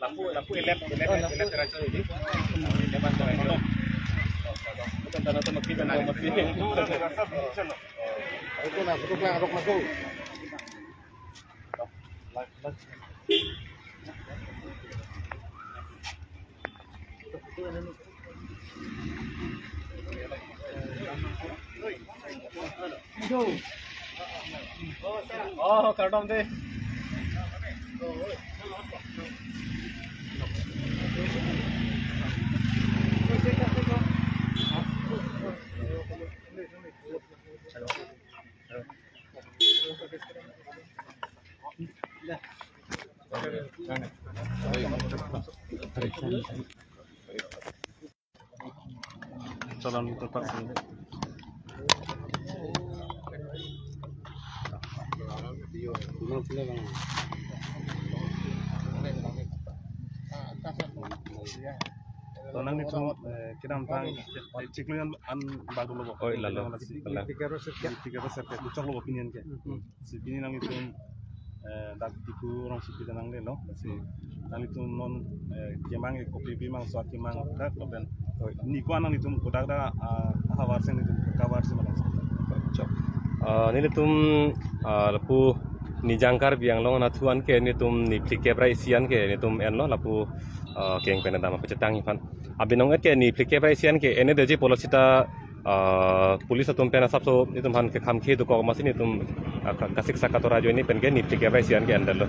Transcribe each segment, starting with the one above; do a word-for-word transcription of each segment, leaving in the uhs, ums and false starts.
Lampu, lampu elep, elep, elep terasa ini. Ini mas terasa. Bukan tanah sama kita, nah, mas ini. Itu nah, itu kelang rok masuk. Oh, kardom deh. Calon terpaksa. Tonang ni thum, eh, kedamtang, eh, chiklo an, an badulo bo. Oi, lalo. Lalo. Tiga belas serpiak. Tiga belas serpiak. Kuchok lo bo pinian ke. Hmm. Si pini nanglitum, eh, dak Diphu rongsopi ta nanglelo. Si nanglitum non, eh, kemang ke kopi bimang so kemang dak lapen. Oi. Niko an nanglitum kodak dak, ah, havar si nanglitum kavar si malang. Chok. Ah, nelitum, ah, lapu Nijang Karbi Anglong anatthu an ke nelitum niphlikep ra isi an ke nelitum enlo lapu, ah, keng pen dam pachetang aphan. Abinong et ke niphlikep ra isi an ke ene detji pulo seta, ah, police atum pen asapso nelitum aphan kekham khe dokok amatsi nelitum, ah, ka-, kasiksak katora ajoine pen ke niphlikep ra isi an ke endetlo.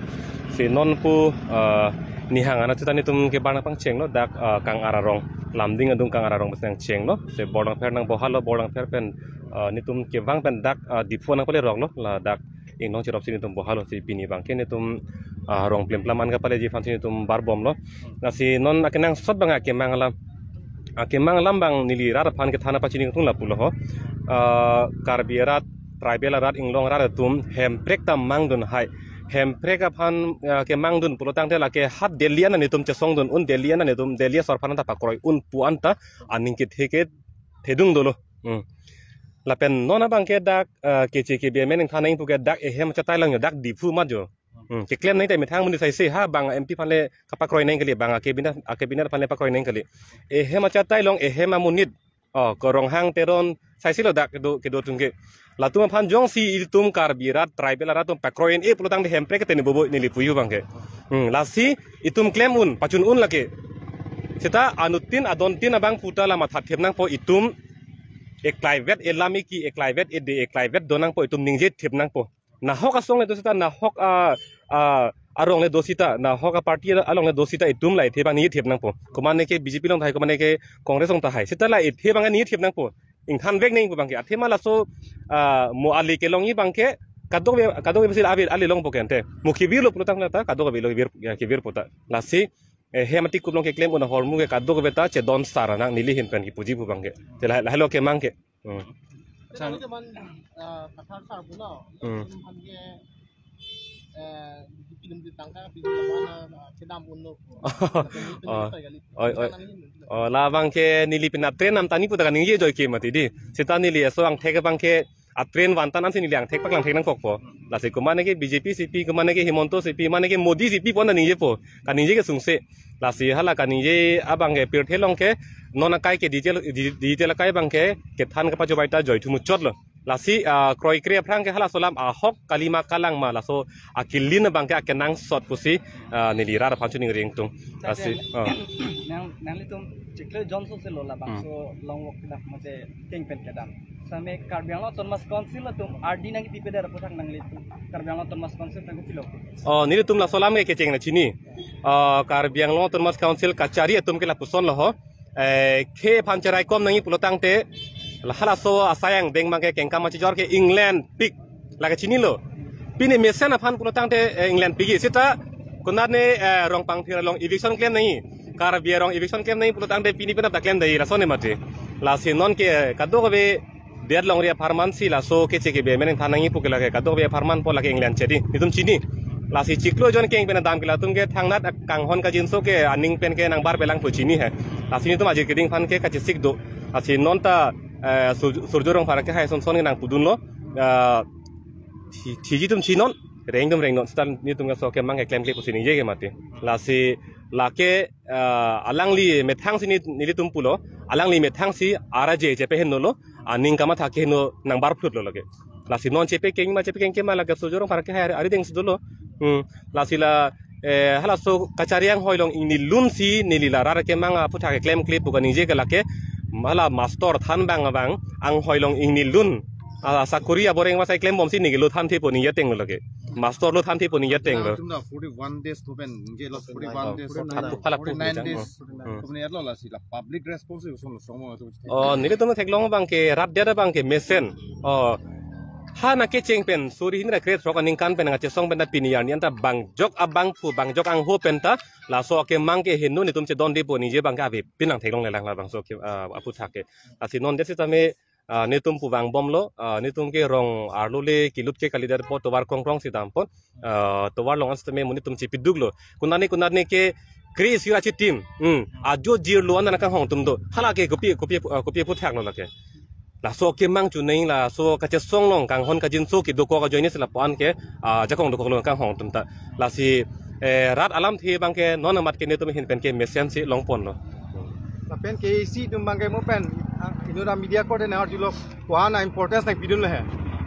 Si non pu, ah, Nihang anatthu ta nelitum kebar nangpangchenglo dak, ah, Kangar arong. Lumding adung Kangar arong bes nangchenglo. Si Borlangpher nangbohalo, Borlangpher pen, ah, nelitum kevang pen dak, ah, Diphu nangpaleroklo. La dak inglong cherop si nelitum bohalo si pini abang ke nelitum, ah, rong plemplam an kapaleji aphan si nelitum barbomlo. Lasi non akenangsot abang akemang alam, akemang alam abang neli rat aphan kethan apachini atum lapulo ho. Ah, Karbi arat, tribal arat, inglong arat atum hemprek ta mangdun hai. Hemprek aphan, ah, kemangdun pulotangte lake hat Delhi an nelitum chesongdun un, Delhi an nelitum, Delhi asor aphan ta pakroi un pu anta aning kethe ke thedung dolo. Hmm. Lapen non abang ke dak, eh, keche kebe amen ingthan nang pu ke dak ehem achatai lang jo, dak Diphu mat jo. Hmm, keklem nang te methang monit sai se ha bang M P aphan le kapakroi nang kali, bang a cabinet, a cabinet aphan le pakroi nang kali. Ehem achatai long ehem amonit. Oh, ko Ronghang Teron sai se lo dak kedo, kedo atum ke. Latum aphan jongsi itum Karbi arat, tribal arat atum pakroi-e pulotangte hemprek ke teni bobo neli puyu abang ke. Hmm, lasi itum klem un, pachun un lake. Seta anuttin adontin abang puta la matha them nangpo itum eklaivet elam eki, eklaivet ede, eklaivet do nangpo itum ningje them nangpo. Nahok asong le do seta nahok a, a, arong le do sita, nahok a-party along le do sita itum la ethe abang ningje thip nangpo. Komane ke B J P along tahai, komane ke Congress along tahai. Seta la ethe abang ningje thip nangpo. Ingthan vek nangpo abang ke. Athema laso, ah, mo ali kelongji abang ke kadokave, kadokave si ave ali longpo ke ante. Mo kevirlo pulotangte kadokave lo vir, ya, kevirpo ta. Lasi, eh, hem atikum along keklem un ahormu ke kadokave ta chedon sar nang neli ahin pen kipuji pu abang ke. Te la, lahelo kemang ke. Hmm. Asa, teman, eh, Kathar sar puno. Hmm. Teman ke, eh, film di tangka, film mana, eh, kedam puno. Oh. Oi, oi. Oh, la abang ke neli pina train nam tani puta kaningje ajoine mati di. Seta neli eso angthek abang ke a-train vantan ansi neli angthek paklang thek nangkokpo. Lasi komane ke B J P C P, komane ke Himanta C P, mane ke Modi C P pon ningjepo. Kaningje ke sungse. Lasi hala kaningje abang ke pirthe along ke non akai ke digital, di-, digital akai abang ke kethan kapachobei ta joi thu muchotlo. Lasi, ah, kroikre aphrang ke halaso alam ahok kalima kalang ma laso akilin abang ke akenangsot pusi, ah, neli rat aphan chuning ringtung. Lasi, ah. Nang, nanglitum chiklo Johnson si lo labangso, hmm, long walk kedam mate keng pen kedam. Same Karbi Anglong Autonomous Council atum ardi nangkepipe det aputhak nanglitum Karbi Anglong Autonomous Council tangku pilo. Oh, nelitum laso alam ke kecheng nangchini. Ah, Karbi Anglong Autonomous Council kachari atum ke lapuson lo ho. Eh, khei aphan cheraikom nangji pulotangte, la halaso asai angdeng abang ke kengkam achijor ke England pik. Lake chinilo. Pini mesen aphan pulotangte, eh, England pik. Seta konatne, eh, Rongpangthir along eviction klem nangji. Karbi arong eviction klem nangji pulotangte pini penap ta klem dai lason ne mati. Lasi non ke, eh, kadokave det longri apharman si laso keche kebe amen ingthan nangji pu ke lake kadokave apharman po lake England chedi. Nelitum chini. Lasi chiklo jon keng pen adam ke latum ke thangnat kanghon kangjinso ke aning pen ke nangbar pelang pu chini he. Lasi nelitum ajir keding aphan ke kachesik do. Lasi non ta, eh, Sur-, Surjya Rongphar akehai son son ke nangpudunlo. Eh, thi-, thiji atum chinon, reng atum rengnon. Seta nelitum kaso kemang ke klemkle pusi ningje ke mati. Lasi lake, ah, alangli methang si neli, nelitum pulo, alangli methang si araje chepehenlo, aning kamatha keheno nangbar phutlo lake. Lasi non chepekeng ma chepekeng ke ma lake Surjya Rongphar akehai ari, ari deng si dolo. Hmm, lasi la, eh, halaso kachari anghoi along ingnilun si neli la rat kemang aputhak ke klemkle pu kaningje ke lake, hala master than abang abang anghoi along ingnilun. Ah, sakori aboreng masai klembom si neli lo thanthepo ningje ateng lo lake. Master lo thanthepo ningje ateng lo. Tum na forty-one days to ben, ningje lo forty-one days. Forty-nine. Forty-nine days. Hmm. Tum ni atlo lasi la public response yo song song mo tu. Oh, nelitum theklong abang ke rat det abang ke mesen. Oh. Ha nangkecheng pen suri hini ra krethrok aningkan pen nangkachesong pen ta pini arni anta bangjok abangphu bangjok angho pen ta laso kemang keheno nelitum chedondepo ningje abang ke avepin nangtheklong lelang labangso ke, ah, aputhak ke. Lasi non det sitame, ah, nelitum pu vangbomlo, ah, nelitum ke rong arlo le kelut ke kalidet po tovar krongkrong si dampo, ah, tovar along sitame monit atum chepiduklo. Konatne konatne ke kre isi ra chitim. Hmm. Ajo jirlo an nangkanghong atum do. Hala ke kopi, kopi, ah, kopi aputhak lo lake. Laso kemang chuneng laso kachesong along kanghon kangjinso kedokok ajoine si lapu-an ke, ah, jakong dokok along kanghong atum ta. Lasi, eh, rat alamthe abang ke non amat ke nelitum ahin pen ke mesen si longponlo. Lapen K A C atum abang ke mo pen, ah, inut amedia korte nang-arjulo, ko-an a-importance nangpidun le he.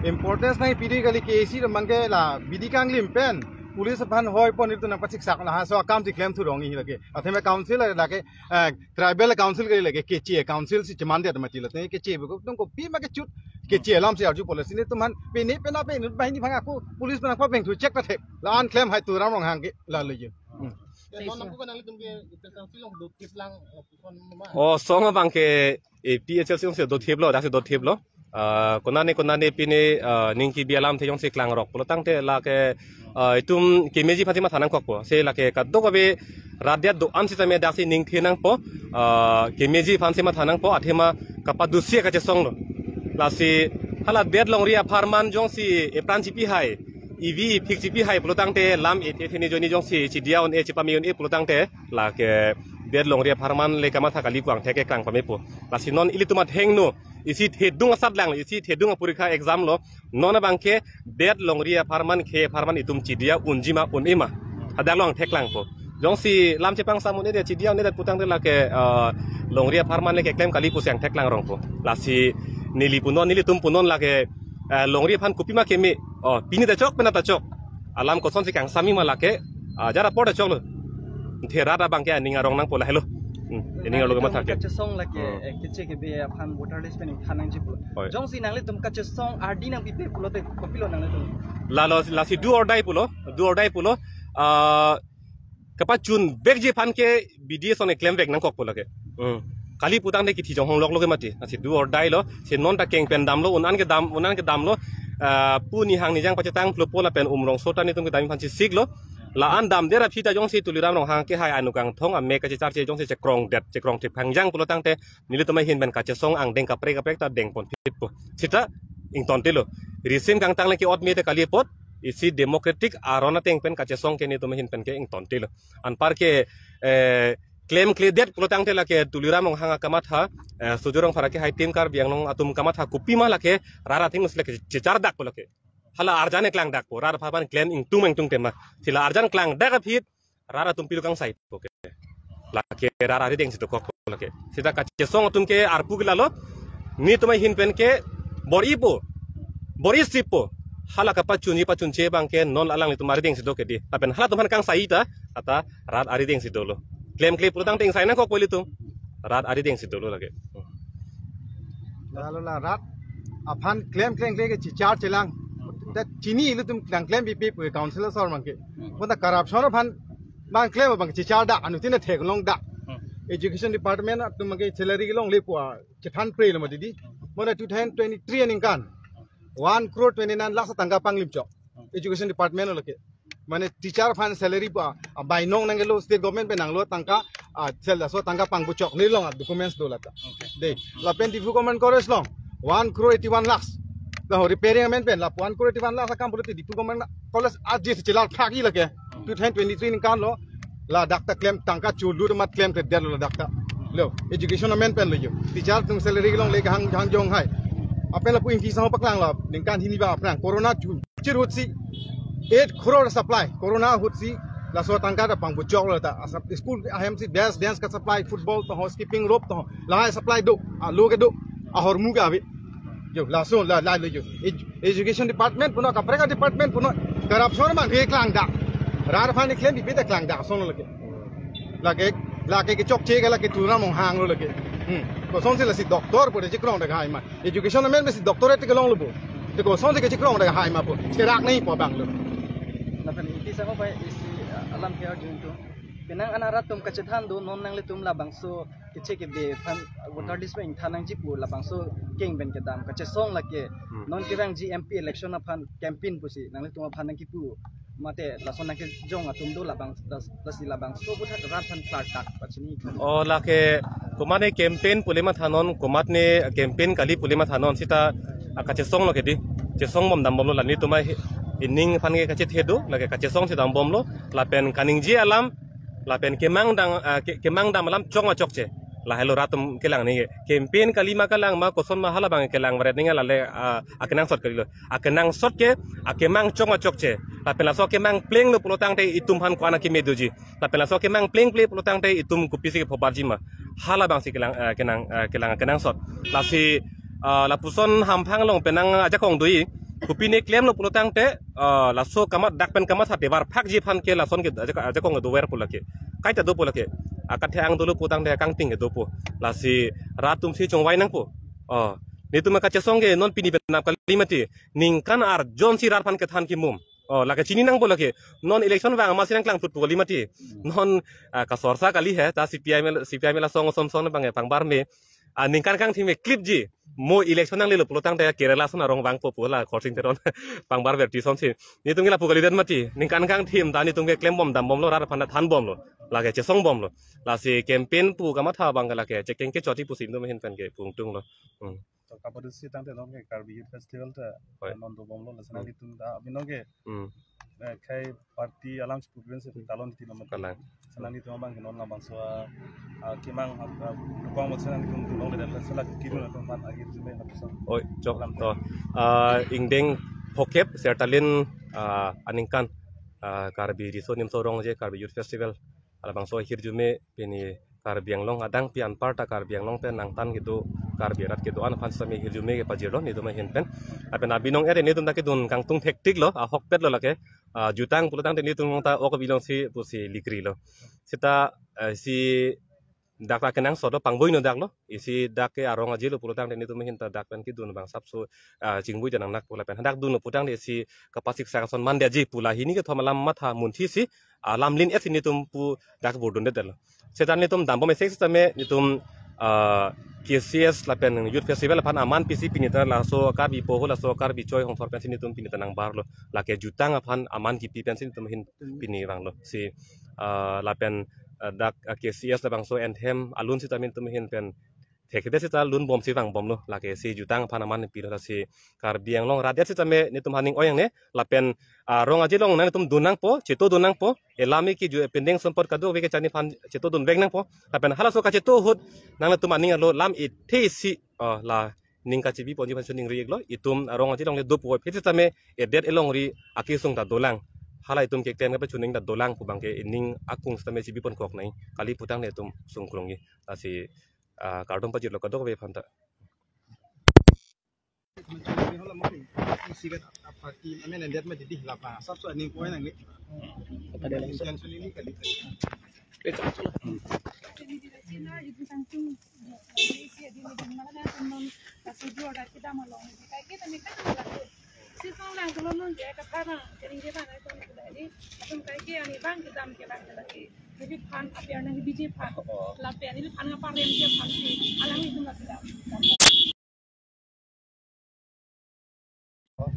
Importance nangpidun kali K A C atum abang ke la bidi kanglim pen police aphan hoipon nelitum nangpachiksak laso akam si klemthu rong-i lake. Athema council lake, eh, tribal council kali lake, keche council si chemandet mati lake, keche beko tum kopima kechut, keche alam si arju police nelitum aphan, pini pena pe inut banghini aphan ako police aphan ako bengthu chek pathek. La-an klemhai Tuliram Ronghang ke la leje. Hmm. Ya, non apu kan nelitum ke council along dothip lang, eh, pukon ma. Oh, song abang ke A P H L C along si dothiplo, dak si dothiplo. Ah, konatne konatne pini, ah, ning kebi alamthe jongsi klangrok pulotangte lake, ah, itum kemeji aphan si matha nangkokpo. Si lake kadokave rat det do-an sitame dak si ningthe nangpo, ah, kemeji aphan si matha nangpo, athema kapadusi kachesonglo. Lasi hala det longri apharman jongsi epran chipihai, ivi iphik chipihai pulotangte lam ethe theni joni jongsi chidia un-e chipame un-e pulotangte lake det longri apharman le kamatha kali pu angthek ke klang pamepo. Lasi non ilitum athengno isi thedung asat lang, isi thedung aporikha exam lo. Non abang ke det longri apharman khei apharman itum chidia unji ma un-e ma. Hadak along theklangpo. Jongsi lam chepangsam un-e de chidia un-e de putangte lake, eh, longri apharman le keklem kali pusi angthek klangrongpo. Lasi neli punon, nelitum punon lake, eh, longri aphan kopima keme. Oh, pini ta chok, penap ta chok. Alam kosonsi kangsam-i ma lake, ah, jara por ta choklo. Therat abang ke aning arong nangpo lahelo. Hmm, aning arlo kamathak ke. Kachesong lake, hmm, eh, keche kebe aphan voter list pen ingthan nangji pulo. Oi. Jongsi nanglitum kachesong ardi nangpipe pulote kopilo nanglitum? Lalo, lasi do or die pulo, do or die pulo. ah, kapachun vekji aphan ke B D S one klem vek nangkokpo lake. Hmm. Kali putangte kithi chonghong loklo ke mati. Lasi do or die lo. Si non ta keng pen damlo, un-an kedam, un-an kedamlo. Ah, pu nihang nijang pachetang plopo lapen umrongso ta netum kedam aphan chesiklo. La-an damdet aphi ta jongsi Tuliram Ronghang kehai anukangthong amek kachecharche jongsi chekrongdet, chekrong thip hangjang pulotangte nelitum ahin pen kachesong angdeng kaprek kaprek ta dengponphitpo. Sita ingtontelo. Risim kangtang le ke-ot me te kali apot, isi democratic aron ateng pen kachesong ke netum ahin pen ke ingtontelo. Anpar ke, eh, klemkledet pulotangte lake Tuliram Ronghang akamatha, eh, Sujorong Phara kehai Team Karbi Anglong atum kamatha kopima lake rat athengno si lake chechardakpo lake. Hala arjan eklangdakpo, rat aphan klem ingtung ingtung tema. Si la arjan klangdak aphi rat atum piru kangsaipo ke. Lake rat arideng si dokokpo lake. Sita kachesong atum ke arpu ke lalo. Netum ahin pen ke bor-ipo. Bor-isipo. Hala kapachunji pachunche abang ke non alanglitum arideng si do ke di. Lapen halatum aphan kangsai ta, ata rat arideng si dolo. Klemkle pulotangte ingsai nangkokpo ilitum. Rat arideng si dolo lake. Lalo la rat aphan klem klem klem ke chechar chelang. Ta chini ilitum klang klem bipi pu councillor sir abang ke. Bonta corruption aphan abang klem abang chechardak, anuttin theklongdak. Hmm. Education department atum abang ke salary kelongle pu a chethan prelo mati di. Bonta two thousand twenty-three aningkan one crore twenty-nine lakhs tangka panglim chok. Education department lo ke. Mane teacher aphan salary pu a, a bainong nangkelo, state government pen nanglo tangka, a, sel laso tangka pangbuchok nelong a documents do lata. Okay. De, lapen Diphu Government College along one crore eighty-one lakhs. La ho repairing amen pen la one crore eighty-one lakhs akam pulote Diphu Government College a jis chelar phagi lake. Hmm. Two thousand twenty-three aningkan lo. Ladak ta klem tangka chulu mat klemkledet lo ladak ta. Lo, education amen pen lo yo. Teacher atum salary kelongle kehang, hang jong hai. Lapen lapu ingki sang paklang lo. Ningkan hini ba aphrang corona chu chirhutsi eight crore supply, corona ahutsi laso tangka ta pangbuchoklo ta. Asap school ahemsi dance, dance ka supply, football to ho, skipping rope to ho, lahai supply do, alo ke do, ahormu ke ave. Yo, laso la, la lo yo. Ed-, education department punon, kaprek a department punon, corruption abang ke klangdak. Rat aphan klem bipi ta klangdak ason lo ke. Lake, lake kechokche ke lake Tuliram Ronghang lo lake. Hmm. Kosonsi lasi doctor pu de chekrongdak hai ma. Education amen si doctorate kelonglo bo. Te kosonsi kechekrongdak hai ma pu. Cherak nangpo abang lo. Lapen iti sang opai isi, uh, alam ke arjun tu. Penang an arat atum kachethan do, non nanglitum labangso keche kebe aphan voter list pen than nangji pu labangso keng pen kedam kachesong lake. Hmm. Non kevangji M P election aphan campaign pusi nanglitum aphan nangkipu. Mate lason nangkejong atum do labang, las-, lasi labangso aputhak rat aphan klardak pachini. O lake komatne campaign pule mathanon, komatne campaign kali pule mathanon sita, ah, kachesong lo ke di. Chesong bom dambomlo la netum ahi-, ining aphan ke kachethe do, lake kachesong si dambomlo, lapen kaningje alam, lapen kemang dam, ah, ke-, kemang dam alam chok ma chokche. Lahelo rat atum kelang nangji. Campaign kali ma kalang ma koson ma hala abang kelang varet nangji lale, ah, akenangsot kalilo. Akenangsot ke, akemang chok ma chokche. Lapen laso kemang plenglo pulotangte itum aphan ko-an akeme doji. Lapen laso kemang plengple pulotangte itum kopisi kephobarji ma. Hala abangsi kelang, eh, kenang, eh, kelang akenangsot. Lasi, eh, lapuson hamphang along penang ajakong do-i. Kopine klemlo pulotangte, eh, laso kamatdak pen kamatha tevar phakji aphan ke lason ke ajak-, ajakong dover pu lake. Kaita dopo lake. Akathe-ang dolo pulotangte kangting ke dopo. Lasi rat atumsi chongvai nangpo. Oh, netum kachesong ke non pini penap kali mati. Ningkan arjon si rat aphan kethan kimum. Oh, lake chini nangpo lake. Non election vang amatsi nangklang put pu kali mati. Non, ah, kasorsa kali he, ta C P I M, C P I M la song son son bang pangbar me. Ah, ningkan kangthim me klipji. Mo election nanglelo pulotangte Kerala ason arong vangpo pu la Khorsing Teron pangbar verti sonsi. Netum ke lapu kalidet mati. Ningkan kangthim ta netum ke klem bom dambomlo, rat aphan than bomlo. Lake chesong bomlo. Lasi campaign pu kamatha abang ke lake chekeng kechoti pusi netum ahin pen ke pungtunglo. Hmm. To kapadusi tangte non ke Karbi Youth Festival ta Hoi. Non dobomlo, lasi Hmm. nanglitum ta abi non ke, Hmm. eh, khei party alam si program si Hmm. talon tilo mati. Kalang. Lasi nanglitum abang ke non labangso, ah, kemang, ah, lubang mo lasi nanglitum tulong le dan lasi la kiru na teman akhir jume na pesan. Oi, chok Alam to. Ah, ingdeng phokep sertalin, ah, aningkan, ah, Karbi Riso Nimso Rongje Karbi Youth Festival. Labangso ahirjume pini Karbi Anglong adang pi anparta Karbi Anglong pen nangtan kedo, Karbi arat kedo-an aphan sitame ahirjume kepajirlo netum ahin pen. Lapen abinong ere netum ta kedun kangtung thektiklo, ahokpetlo lake. Ah, jutang pulotangte netum ta ok bilong si pusi likrilo. Sita, eh, si dak la kenangsot lo, pangvoi no dak lo. Isi dak ke arong aje lo pulotangte netum ahin ta dak pen kedun abang sapso, ah, chingvoi ta nangnak pu lapen hadak dunlo putangte isi kapasik sang ason mandetji pu la hini kethom alam matha munthisi, ah, lamlin-et si netum pu dak vordundetlo. Seta netum dambom isi sitame netum, ah, K C S lapen Youth Festival aphan aman pisi pini ta laso Karbi Poho, laso Karbi Choi Hongthor pensi netum pini ta nangbarlo. Lake jutang aphan aman kipi pensi netum ahin pini vanglo. Si, ah, lapen, ah, dak, ah, K C S labangso anthem alun sitame netum ahin pen thekthedet seta lunbomsi vangbomlo. Lake si jutang aphan aman pilo, si Karbi Anglong rat-et sitame netum aning oi-angne lapen, ah, rong aje along nangtum dun nangpo, chetodun nangpo, elam ke ju pending sompot kadokave kechani aphan chetodunvek nangpo. Lapen halaso kacheto ahut nangtum aning arlo lam ethesi, ah, la ning kachebi ponji aphan choningri-iklo. Itum arong aje along le dopo phit sitame edet elongri akesung ta dolang. Hala itum kekten kapachuning ta dolang pu abangke ining akung sitame chebi ponkok nai. Kali putangte itum sungkrungji. Lasi, ah, kardom pajirlo kadokave aphan ta. Isi kat apa ki amen endet ma didi hilap na. Sapso aning koi nang ni. Intention ini kali.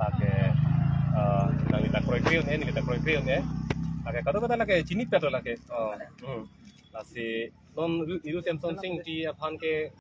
Lake, eh, nangli ta kroikre un-e, neli ta kroikre un-e. Lake kadokave ta lake chinipetlo lake. Oh, hmm. Lasi non Niru, Niru Semson Sing Ingti aphan ke